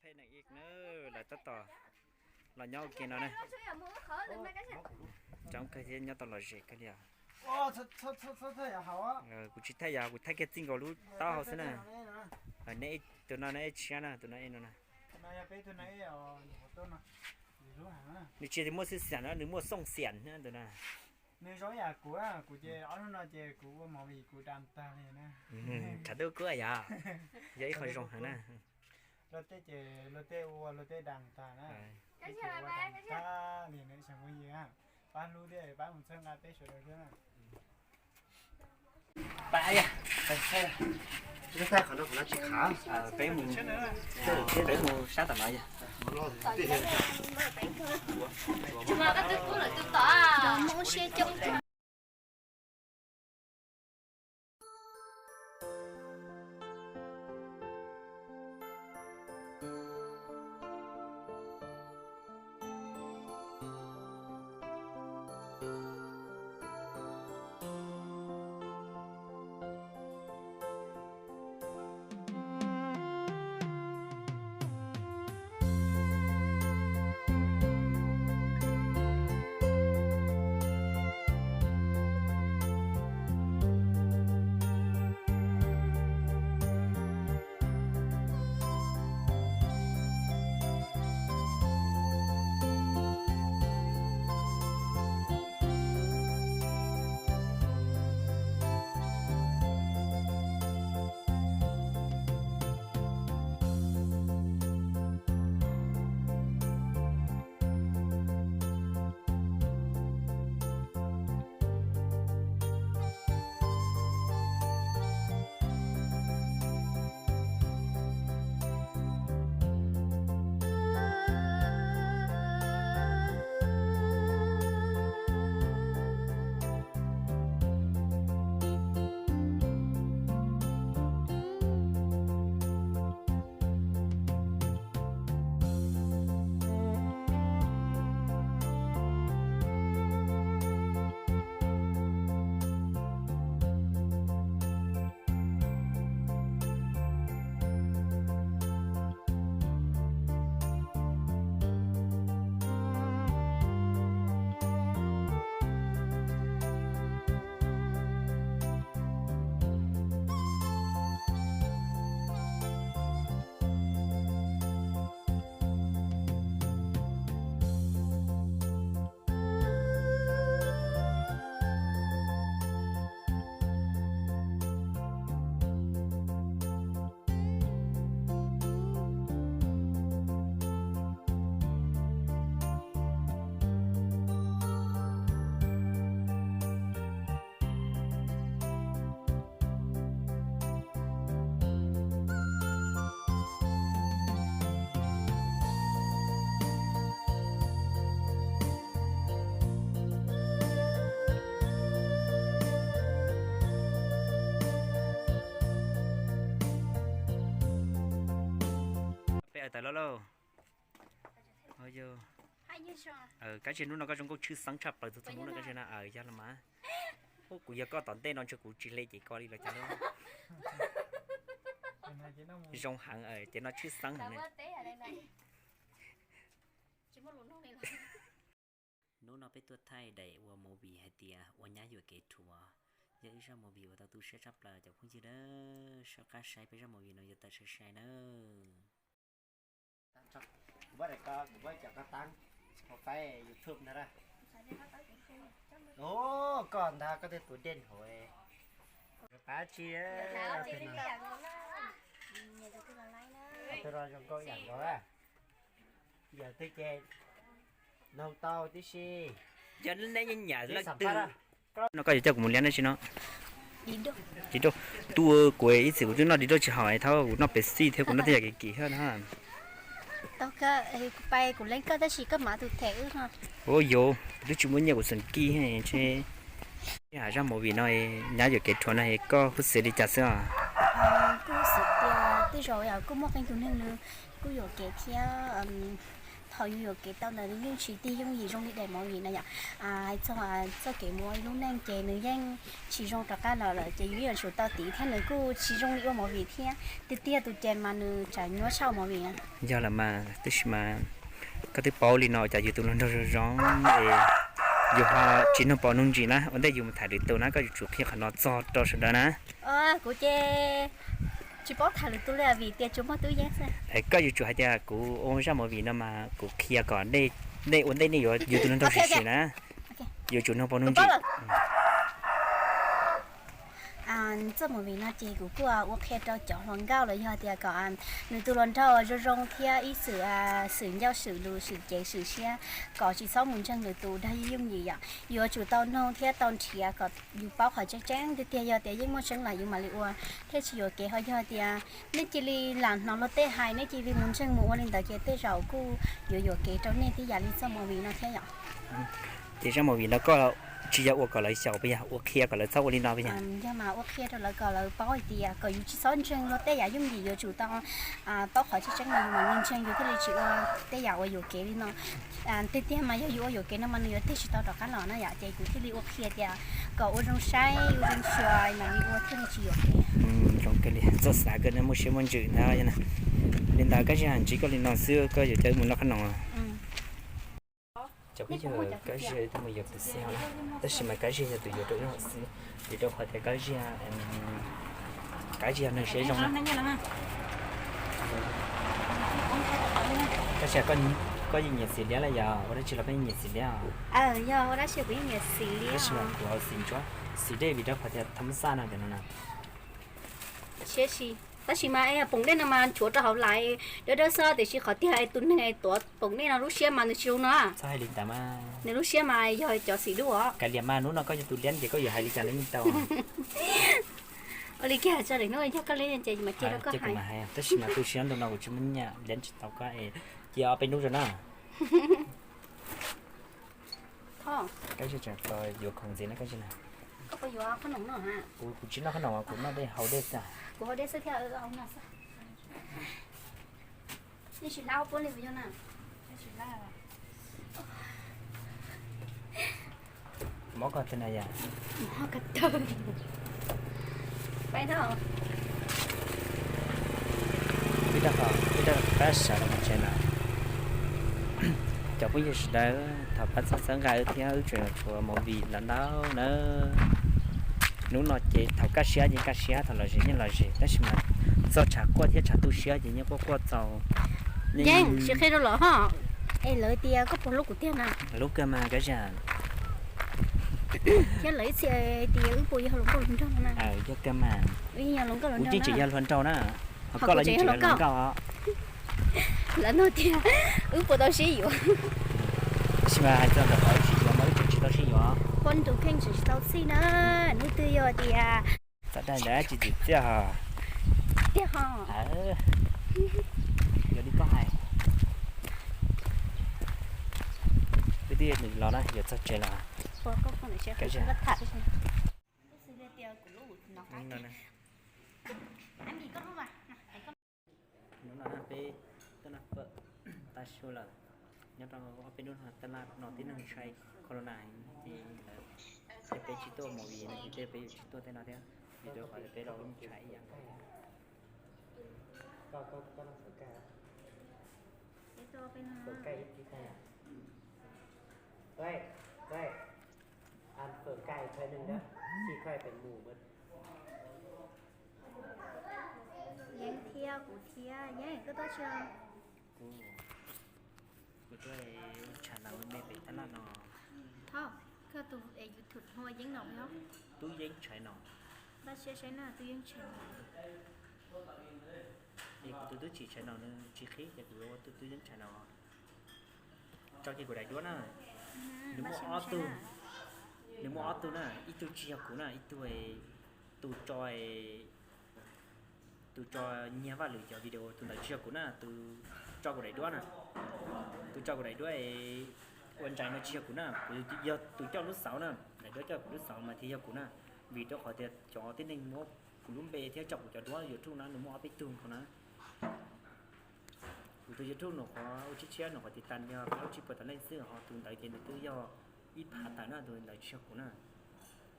Pheej neeg ib na, lawv tab tom los nyob ua ke no na. Coob kawg thiab, nyob tau lom zem kawg li os. Kuv tsis thaij yog kuv thaij kiag txij nkaus lub taub hau xwb na. Neb tus no na, ib tshiab na, tus no ib no na. Nws tsis muaj xwb xiam na, nws muaj xooj xiam na tus no. Nws zoo yam kuv, kuv ces ob hnub no ces kuv ua movie kuv da tag li na. Tshav ntuj kuj yog, yog ib qho zoo heev na. Luag tej ces luag tej ua luag tej da tag na. Peb ces ua da tag li na, xyov muaj yig, pab hlub thiab pab mus txhawb nqa peb sawv daws thiab na. Pab yog, peb qhov no kuv no tsis khav, peb mus, peb mus sab tom no yog. Peb aws tawm los lauj. Kab tsi hnub no koj zoo nkauj tshwj xeeb tshaj plaws txog hnub no kab tsi na, aws yog los mas. Ub, kuv yog koj tom ntej no ntshe kuv tsis hle ces koj li los cas lauj. Zoo heev, ces no tshwj xeeb heev na. Hnub no peb tuaj thaij daim ua movie hais tias ua nyab yuam kev rhuav, yog ib zaj movie uas tau tu siab tshaj plaws cov phooj ywg na. Soj qab saib peb zaj movie no yuav tawm sai sai nawb. Kuv muab daim ko, kuv muab cov ko tab hauv faib YouTube ntag. Koj ntag koj tej tus dej hauv qab tsi. Tus no zoo nkauj ib yam nkaus, yam twg ces noog tau tib si. Yog neb nyam leej twg no koj yuav coj kuv mus liab neb tsis no. Tsis dua, kuv ib txhis kuv twb noj di doj tsis haum, thaum kuv noj Pepsi thiab kuv noj tej yam kim kim thiab na. Ua yuav, kuv twb tsis muaj nyiaj kuv xeem kij ntshe. Ib hais zaj movie no, nyab yuam kev rhuav no koj hu xwm li cas xwb os? Kuv hu xwm tias tej zaum yog kuj muaj qee tus neeg nws kuj yuam kev thiab, Thaum yus yuam kev tau ntawd nws yeej tsis tig yooj yim zoo li daim movie no yom. Hais txog txoj kev mus ua lub neej ces nws yeej tsis zoo rov qab los lawm ces yus yeej yuav tsum tau tiv thiab nws kuj tsis zoo li ua movie thiab. Tiag tiag tus ces mas nws tsam nyuaj tshaj ua movie na. Yog lawm mas, tab sis mas koj twb paub li no cas yus tus hluas nraug zoo zoo es yus ho tsis nug pom nug ntsis na, ua ntej yus mus tham lwm tus na koj yuav tsum qhia qhov no txog rau sawv daws na. Kuv ces tsis paub tham lwm tus li vim tias tsuas muaj tub yeeb xwb. Koj yuav tsum hais tias kuv ua zaj movie no mas kuv qhia kom nej ua ntej nej yuav yus tus hluas nraug sim sim na. Yuav tsum nug pom nug ntsis. Txoj movie no ces kuv kuj ua qhia rau cov hluas nkauj los yog tias kom nws tus hluas nraug zoo zoo thiab ib txwm xwm ncauj swm lus swm cev swm siab kom tsis txhob mus ntseeg lwm tus dag yooj yim yom. Yuav tsum tau noog thiab tau nrhiav kom yus paub qhov tseeb tseeb tiag tiag, yog tias yeej muaj tseeb los yus mam li ua thiaj tsis yuam kev. Ho yog tias nej cia li lam hnov luag tej hais nej cia li mus ntseeg mus ua li ntawd ces tej zaum kuj yuav yuam kev rau nej tib yam li txoj movie no thiab yom. Ces zaj movie no koj tsis yog ua kom lawv xyaum puas yog ua qhia kom lawv txhob ua li no puas yog? Yog mas ua qhia rau lawv kom lawv paub hais tias kom yus tsis txhob ntseeg luag tej yam yooj yim, yuav tsum tau paub qhov tseeb tseeb mas yus mam li ntseeg yus thiaj li tsis ua tej yam uas yuam kev li no. Tiag tiag mas yog yus ua yuam kev no mas nws yuav tig tsis tau rov qab los na yom, ces kuv thiaj li ua qhia tias kom ua zoo saib ua zoo xyuas mam li ua thiaj li tsis yuam kev. Zoo kawg li, txoj xav kawg no muaj siab muaj ntsws ntag. Li ntawd Kab Ziag, ntsib koj li no xwb koj yuav coj wb mus noj qab no? Cov phooj ywg, Kab Ziag twb mus yuav tus xib hawb na, tab sis mas Kab Ziag yog tus yuav rau wb xwb, vim rau qhov tias Kab Ziag, Kab Ziag neeg siab zoo na. Kab Ziag, koj yeej nyiam Xim Liab los yog ua dab tsi los koj yeej nyiam Xim Liab? Yog ua dab tsi kuv yeej nyiam Xim Liab. Tab sis mas kuv Xim Ntsuab, Xim Dej vim rau qhov tias tham xaj no cov no na. Siab si, tab sis mas poom dej no mas nchuav rau hauv lais dawb dawb xwb tiam sis qhov tiag tus neeg tuav poom dej no lub siab mas nws tsis zoo no. Txhob hais li ntawd mas. Nws lub siab mas yog cov xim dub os. Kav liam mas, hnub no koj yog tus liab ces koj yuav hais li cas los yeej tau. Ua li kiag tso, hnub yog koj liab ces mas cia rau koj hais. Tab sis mas tu siab ntau no kuv tsis muaj nyiaj liab tsis tau koj es cia ob peb hnub rau na. Kab Ziag tseem txog yuav khoom ntxiv na Kab Ziag na. Kuv tsis noj qhob noom, kuv noj dej, haus dej xwb. Kuv haus dej xwb thiab. Mob koj tej na yom. Wb rov qab sawv los tsev lawm. Cov phooj ywg sawv daws, thov pab txhawb nqa wb thiab, wb tseem tshuav movie los ntau na. Hnub no ces thaum kaj siab ces kaj siab, thaum lom zem yeej lom zem, tab sis mas txog tshav quaj thiab tshav tu siab ces yeej quaj quaj txaus. Yeej tsis qhia rau lawv ho. Es lawv tias koj puas hlub kuv tiag na? Hlub kawg mas Kab Ziag. Thiab lawv ib txhia tias wb puas yog hluas nkauj hluas nraug na? Yog kawg mas. Wb yeej yog hluas nkauj hluas nraug, wb yeej tseem yog hluas nraug na. Ho koj los yeej tseem yog hluas nkauj. Lawv nug tias wb puas tau sib yuav. Tab sis mas hais txog ntawm qhov sib yuav mas wb tseem tsis tau sib yuav. Poj ntxoog kheej tseem tsis tau txhij na. Hnub twg yog tias txog daim ntawd tsis txim txiaj ho. Tiag ho. Yog li koj hais. Wb twb nws los na, yuav txog tsev los. Hnub no peb tuaj noj fawm tag su lawm. Nyob rau ob peb hnub no taj laj no tib neeg ntshai corona ces lawv tias peb tsis tuaj movie no ces tej peb yuav tsis tuaj tej no thiab, vim rau qhov tias peb los ntshai ib yam nkaus thiab. Ăn phở cay thôi đừng đó. Xì khoai phải ngủ mà. Yeeb thiab kuv thiab, Yeeb koj tuaj tsis? Kuv, kuv tuaj ua channel me me pem taj laj no. Ho, koj tus es YouTube hu ua Yeeb no yog? Tub Yeeb Channel. Npaj siab saib na, Tub Yeeb Channel. Es kuv tus tub tsim channel nws tsis qhib ces kuv ua tus Tub Yeeb Channel. Tso kiag kuv daim duab na. Nws muaj ob tug, nws muaj ob tug na, ib tug tsis yog kuv na, ib tug, tus tso, tus tso Nyiag Vaj Lwm cov video, tus ntawd tsis yog kuv na, tus tso kuv daim duab na. Tus tso kuv daim duab es ua ntsais no tsis yog kuv na, kuv yog tus coj lub xauv na, daim duab coj kuv lub xauv mas thiaj yog kuv na. Vim rau qhov tias cov tib neeg muab kuv lub npe thiab tso kuv cov duab YouTube na nws muaj ob peb tug nkaus na. Kuv Tus YouTube nws qhov ua tshiab tshiab nws qhov tiv tas yog peb lub tsib puas tawm leej xwb, ho tus ntawd ces nws twb yog ib phav tawm na, tus ntawd tsis yog kuv na.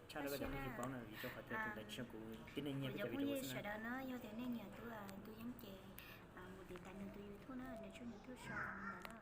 Tshaj rau koj cov phooj ywg paub na, vim rau qhov tias tus ntawd tsis yog kuv tib neeg nyiag peb cov video xwb na. Sawv daws na, yog tias nej nyiam tus, tus yeeb ces mus tiv tas nws tus YouTube na, nws tshooj YouTube sau li ntawd na.